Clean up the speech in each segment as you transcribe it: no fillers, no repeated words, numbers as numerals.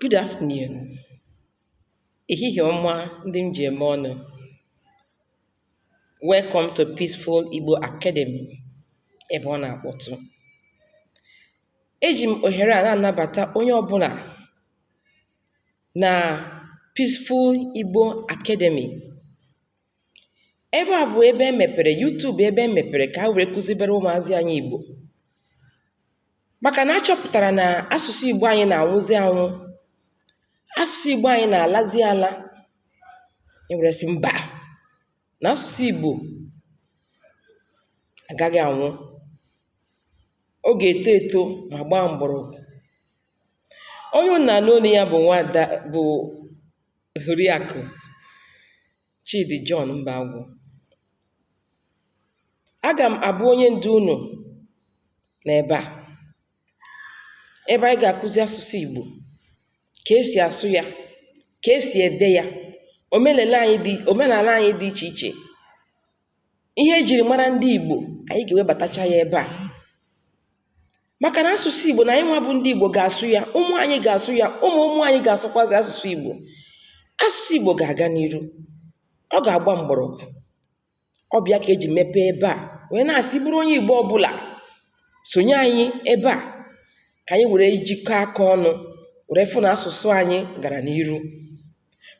Good afternoon. Ehihie ọma ndị m ji eme ọnụ. Welcome to Peaceful Igbo Academy, ebe ọ na-akpọtụ. Eji m ohere a na-anabata onye ọbụla na Peaceful Igbo Academy. Ebe a bụ ebe e mepere YouTube, ebe e mepere ka a were kụzibere ụmụazị anyị Igbo. Maka na a chọpụtara na asụsụ Igbo anyị na-anwụzi anwụ, asụsụ Igbo anyị na-alazi ala. E were sị mba, na asụsụ Igbo agaghị anwụ. Ọ ga-eto eto ma gbaa mgbọrọgwụ. Onye unu na-anụ olu ya bụ nwada bụ Oriakụ Chidi John Mbagwu. Aga m abụ onye ndu unu n'ebe a, ebe anyị ga-akụzi asụsụ Igbo, ka esi asụ ya, ka esi ede ya, omenala anyị dị iche iche, ihe ejiri mara ndị Igbo, anyị ga-ewebatacha ya ebe a. Maka na asụsụ Igbo na anyị nwa bụ ndị Igbo ga-asụ ya, ụmụ anyị ga-asụ ya, ụmụ ụmụ anyị ga-asụkwazi asụsụ Igbo. Asụsụ Igbo ga-aga n'iru, ọ ga-agba mgbọrọgwụ. Ọ bụ ya ka eji mepee ebe a wee na-asị bụrụ onye Igbo ọbụla sonye anyị ebe a ka anyị were jikọọ aka ọnụ were fụ na asụsụ anyị gara n'iru.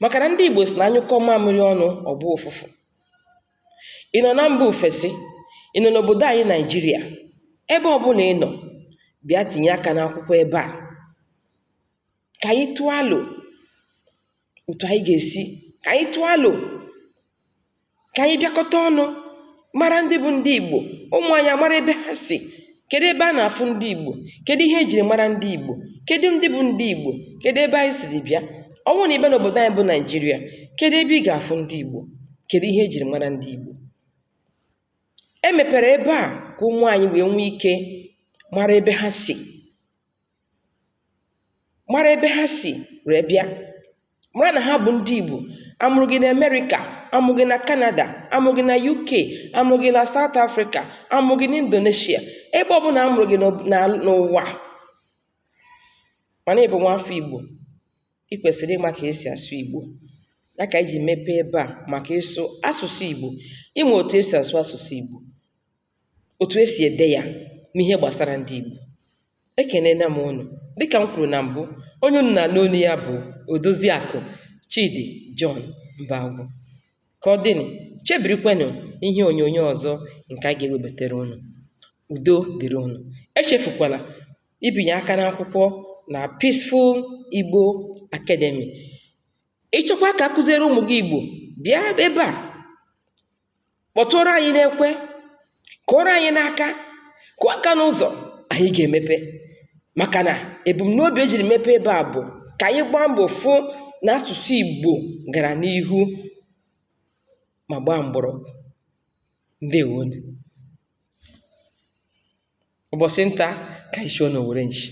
Maka na ndị Igbo sị na anyụkọọ mamịrị ọnụ, ọ gbọọ ụfụfụ. Ị nọ na mba ofesi, ị nọ n'obodo anyị Naijiria, ebe ọbụla ị nọ, bịa tinye aka n'akwụkwọ ebe a ka anyị tụọ alo otu anyị ga-esi, ka anyị tụọ alo ka anyị bịakọta ọnụ mara ndị bụ ndị Igbo, ụmụ anyị amara ebe ha si, kedu ebe a na-afụ ndị Igbo, kedu ihe ejiri mara ndị Igbo, kedu ndị bụ ndị Igbo, kedu ebe anyị siri bịa. Ọ bụrụ na ị bịa n'obodo anyị bụ Naijiria, kedu ebe ị ga-afụ ndị Igbo, kedu ihe ejiri mara ndị Igbo. E mepere ebe a ka ụmụ anyị wee nwee ike mara ebe ha si, mara ebe ha si wee bịa, mara na ha bụ ndị Igbo. Amụrụ gị na Amerịka, amụrụ gị na Kanada, amụrụ gị na UK, amụrụ gị na South Africa, amụrụ gị na Indonesia, ebe ọbụla amụrụ gị n'ụwa, mana ị bụ nwa afọ Igbo, ị kwesịrị ịma ka esi asụ Igbo. Ya ka anyị ji mepee ebe a maka ịsụ asụsụ Igbo, ịmụ otu esi asụ asụsụ Igbo, otu esi ede ya, n'ihe gbasara ndị Igbo. Ekenena m unu. Dịka m kwuru na mbụ, onye unu na-anụ olu ya bụ Odoziakụ Chidi John Mbagwu. Ka ọ dịnụ, chebirikwenụ ihe onyonyo ọzọ nke a ga-ewebatara unu. Udo dịrị unu. Echefukwala ibinye aka n'akwụkwọ na Peaceful Igbo Academy. Ị chọkwa ka akụziere ụmụ gị Igbo, bịa ebe a kpọtụrụ anyị n'ekwe, kụọrọ anyị n'aka, kụọ aka n'ụzọ, anyị ga-emepe. Maka na ebumnobi ejiri mepee ebe a bụ ka anyị gbaa mbọ fụ na asụsụ Igbo gara n'ihu ma gbaa mgbọrọgwụ. Ndewonu. Ụbọchị nta ka anyị chụọ n'owere nchi.